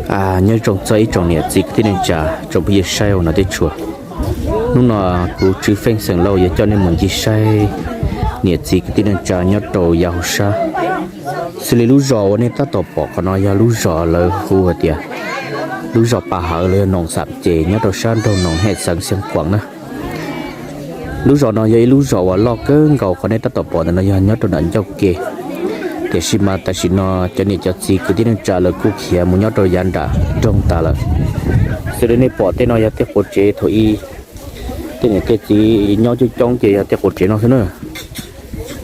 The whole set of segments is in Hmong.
Nyob zoo txog ib tsoom niam txiv kwv tij neej tsa, tsoom phooj ywg saib ua no teb tshua. Hnub no kuv Tswv Feej xeem Lauj yuav coj nej mus ncig saib niam txiv kwv tij neej tsa nyob rau yav hauv sab. Xws li lub zos uas nej tab tom pom qhov no yog lub zos lawv hu hais tias lub zos Pas Hawv los yog Noom Xam Ces nyob rau sab nroog Noom Hej xeev Xeev Khuam na. Lub zos no yog ib lub zos uas loj kawg nkaus, qhov nej tab tom pom ntawm no yog nyob rau nram ncauj ke. Tiam sis mas tam sim no cov niam cov txiv kwv tij neej tsa lawv kuj khiav mus nyob rau yav nram nroog tas lawm. Xws li nej pom tej no yog tej quav tsev thaum ub, tej niam tej txiv nyob coob coob ces yog tej quav tsev no xwb na.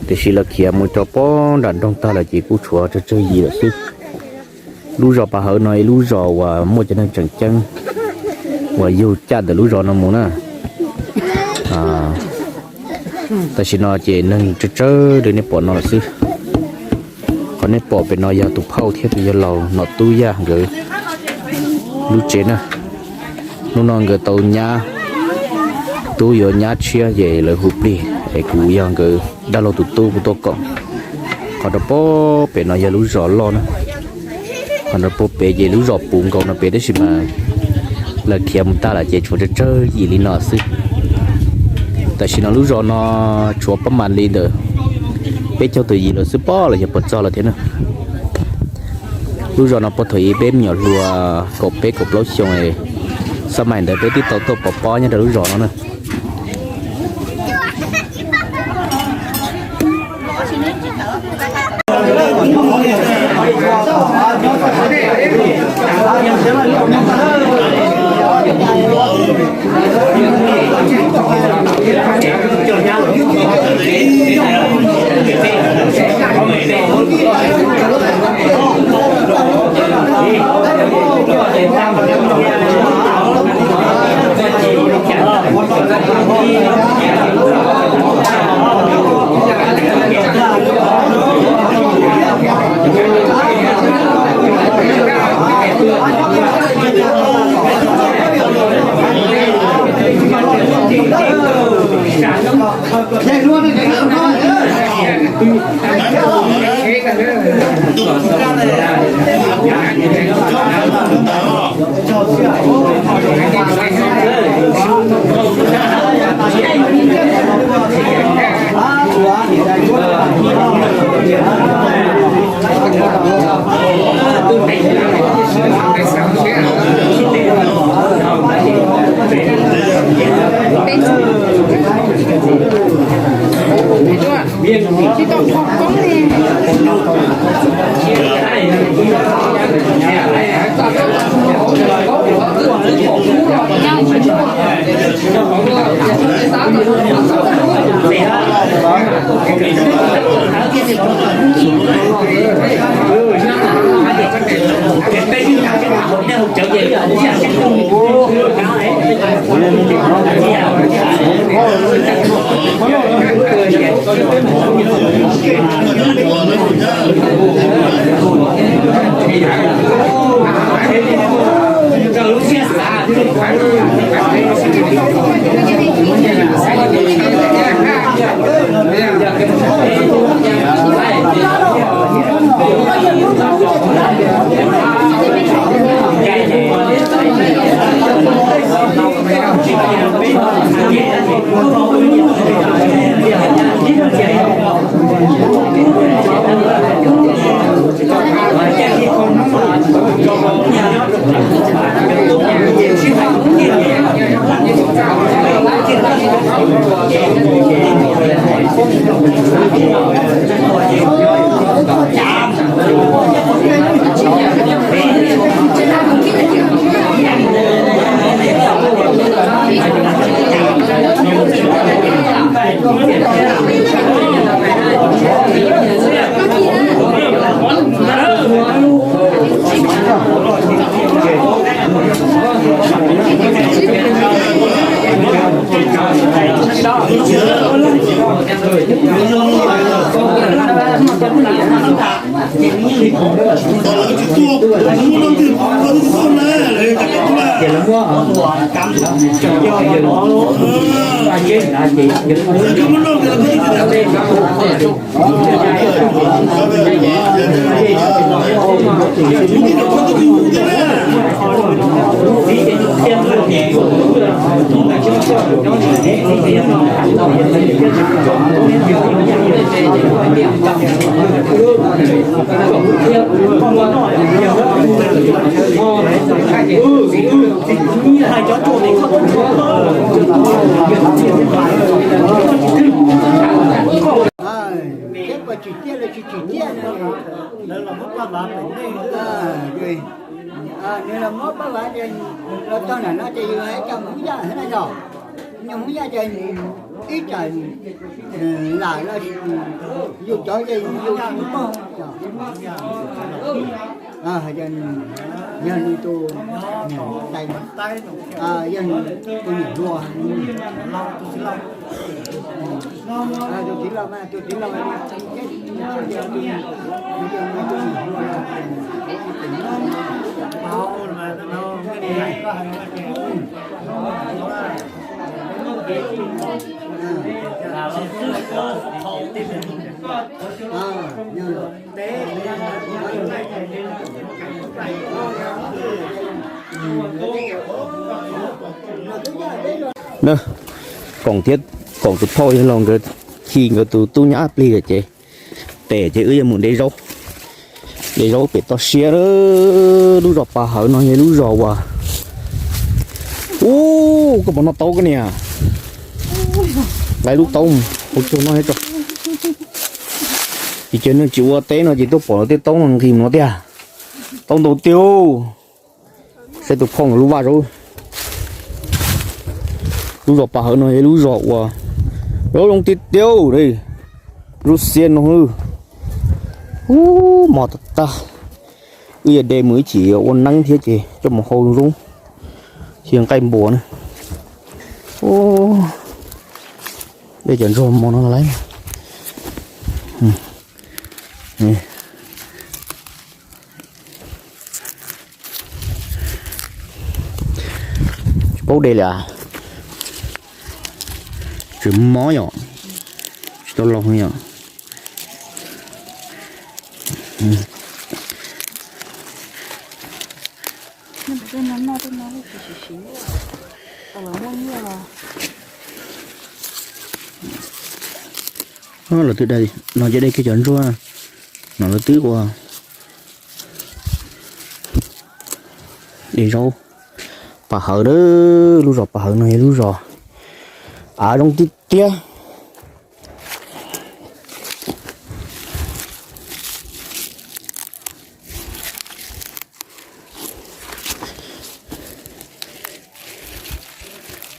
Tiam sis lawv khiav mus rau pob nram nroog tag lawm ces kuj tshuav tsawg tsawg yim lawm xwb. Lub zos Pas Hawv no ib lub zos uas muaj cov neeg tseem ceeb uas yug caj ntawm lub zos no mus na. Tam sim no ces neeg tsawg tsawg li nej pom no lawm xwb. Qhov nej pom pem no yog tus phauj thiab tus yawg laus Nom Tub Yaj nkawd lub tsev na. Hnub no nkawd tau nyab, tub yuav nyab tshiab ces lawv hu plig es kuv yog nkawd dab laug tus tub kuv tuaj koom. Qhov rau pob pem no yog lub zos loj na. Qhov rau pob pem ces lub zos puv nkaus no pem tab sis mas lawv khiav mus tag lawm ces tshuav tsawg tsawg yim li no xwb. Tam sim no lub zos no tshuav pob mas li ntawm peb caug tawm yim lawm xwb pob los yog puas txog lawm thiab na. Lub zos no puag thaum ub peb me nyuam hluas kaum peb kaum plaub xyoo, xab mais ntawd peb twb tau tuaj pov pob nyob rau lub zos no na. Thiab puas tsim txiaj los tsis tsim txiaj no, lawv los muab paj vav pem nej, nws los muab paj vav ces los txog nram no ces yus coj mus hub yaj thiab na yog, yus hub yaj ces ib tsam lam los yus cov ces yus tsis paub, yog nws tus niam tais, yog nws tus niam hluas, tus txiv laus mas tus txiv laus, na, Koom thiab Koom tus phauj yawg laus nkawd khi nkawd tus tub nyab plig lawm ces pem ces wb yuav mus de zaub. De zaub pem toj siab. Lub zos Pas Hawv no yog lub zos uas, ub, koj puas noj taub koj niam? Lawv lub taub mus ua cuag no tso. Ces cov neeg tsis ua teb no ces tuaj pom lawv tej taub no nqis no tiag. Taub ntau tiag. Saib tus phauj nkawd lub vaj zaub. Lub zos Pas Hawv no yog lub zos uas zoo tiag tiag. Lub xiab no, ub, mos tag tag. Wb yuav de mus ib chim ua neeb thiab ces coj mus hau zoo zoo, thiab nqaij npua na. Ub, de cov ntsuag mos no lawm. Tsis paub de li. Tsis mob yom, tsis tau laus yom. Lawv twb de, no ces de kiag cov ntsuag, no lawv twb ua de zaub. Pas Hawv, lub zos Pas Hawv no yog lub zos av zoo tiag tiag.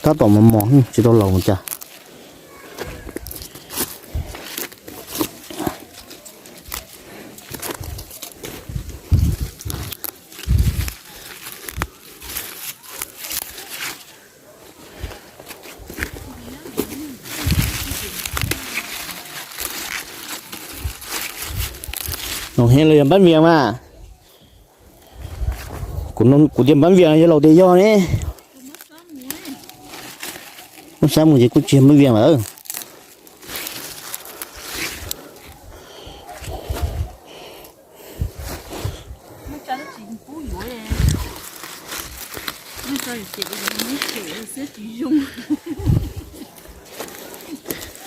Tab tom mos mos tsis tau laus cas. Nws heev los yog npab vias mas. Kuv tias npab vias yog laus tias yog ne. Muab xav mus ces kuj tsis yog npab vias lawm.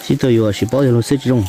Sib tau yuav tsis paub yog luag xwb tsis zoo.